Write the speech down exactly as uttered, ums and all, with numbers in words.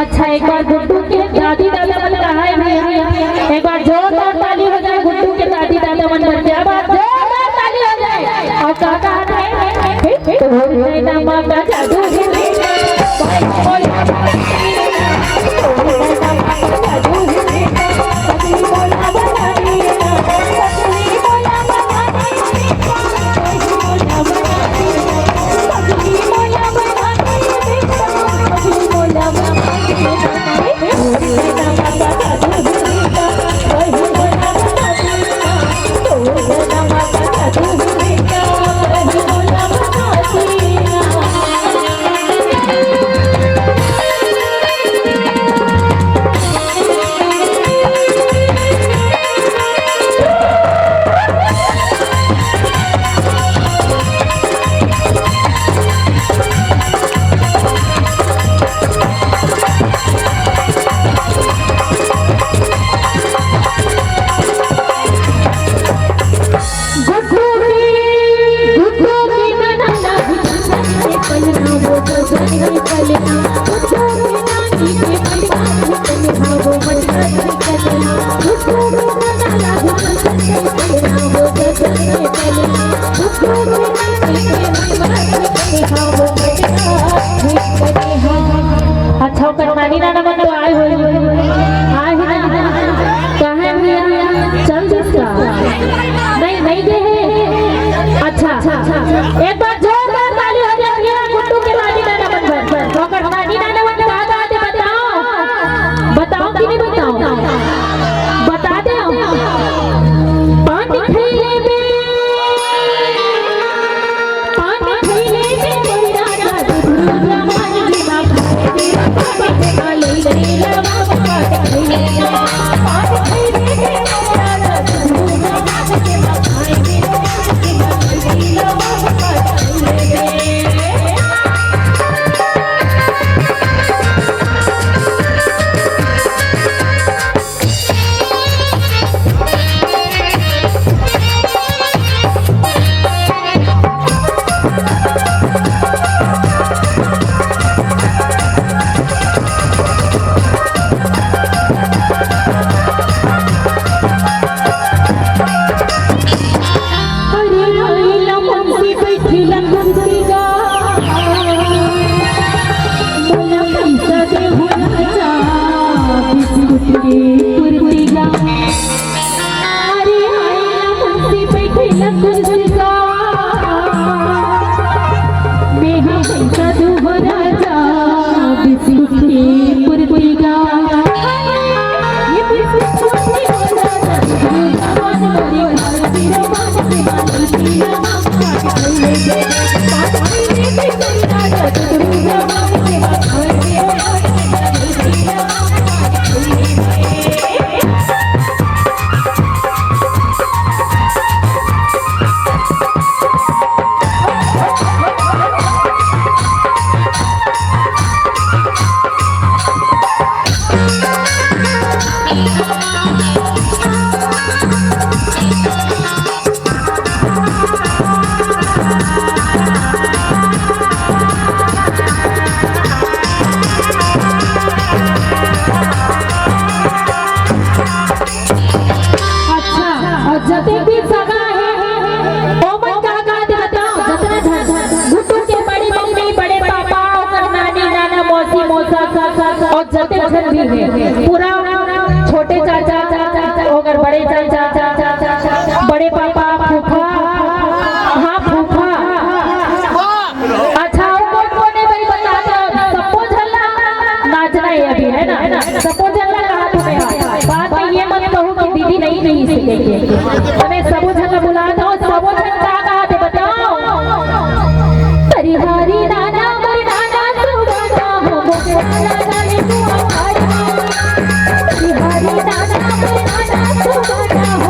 अच्छा, एक बार गुड्डू के दादी दादा मन का हाय भैया, एक बार जोरदार ताली हो जाए गुड्डू के दादी दादा मन बर। क्या बात, जोरदार ताली हो जाए। अउ का कहा थे? तो भोले नामा का जादू है। अच्छा, ओकर नानी नाना मन तो आए होही। आए हे ना? कहाँ हे भैया? चल दिस का? नहीं, नहीं गे हे। अच्छा, एक बार जोरदार ताली हो जाए भैया, गुड्डू के नानी नाना मन बर। ओकर नानी नाना मन का बात हे, बताओ। बताओ कि नहीं बताओ? बता दे। पानी खइले बे, पानी खइले बे, मोर राजा, दूध रमान के बाप। अच्छा, अउ जतेक भी सगा हे, ओमन का का दे बताओ, जतना झन, गुड्डू के बड़ी मम्मी, बड़े पापा, ओकर नानी, नाना, मौसी, मौसा, अउ जतेक झन भी हे, पूरा छोटे चाचा, ओकर बड़े चाचा, बड़े पापा, फूफा, हाँ, फूफा। अच्छा, अउ कोन कोन हे भाई, बता दो। सबो झन ला नाचना हे अभी, है ना? सबो झन ला कहा था मैं। बाद में ये मत कहो कि दीदी नहीं, नहीं सीखेंगे। तो मैं सबो झन ला बुलात हँव, सबो झन का कहा थे बताओ? तरिहारी नाना मोर नाना सुगाना हो, मोर नाना रे तू आवारा। तरिहारी नाना मोर नाना सुगाना हो,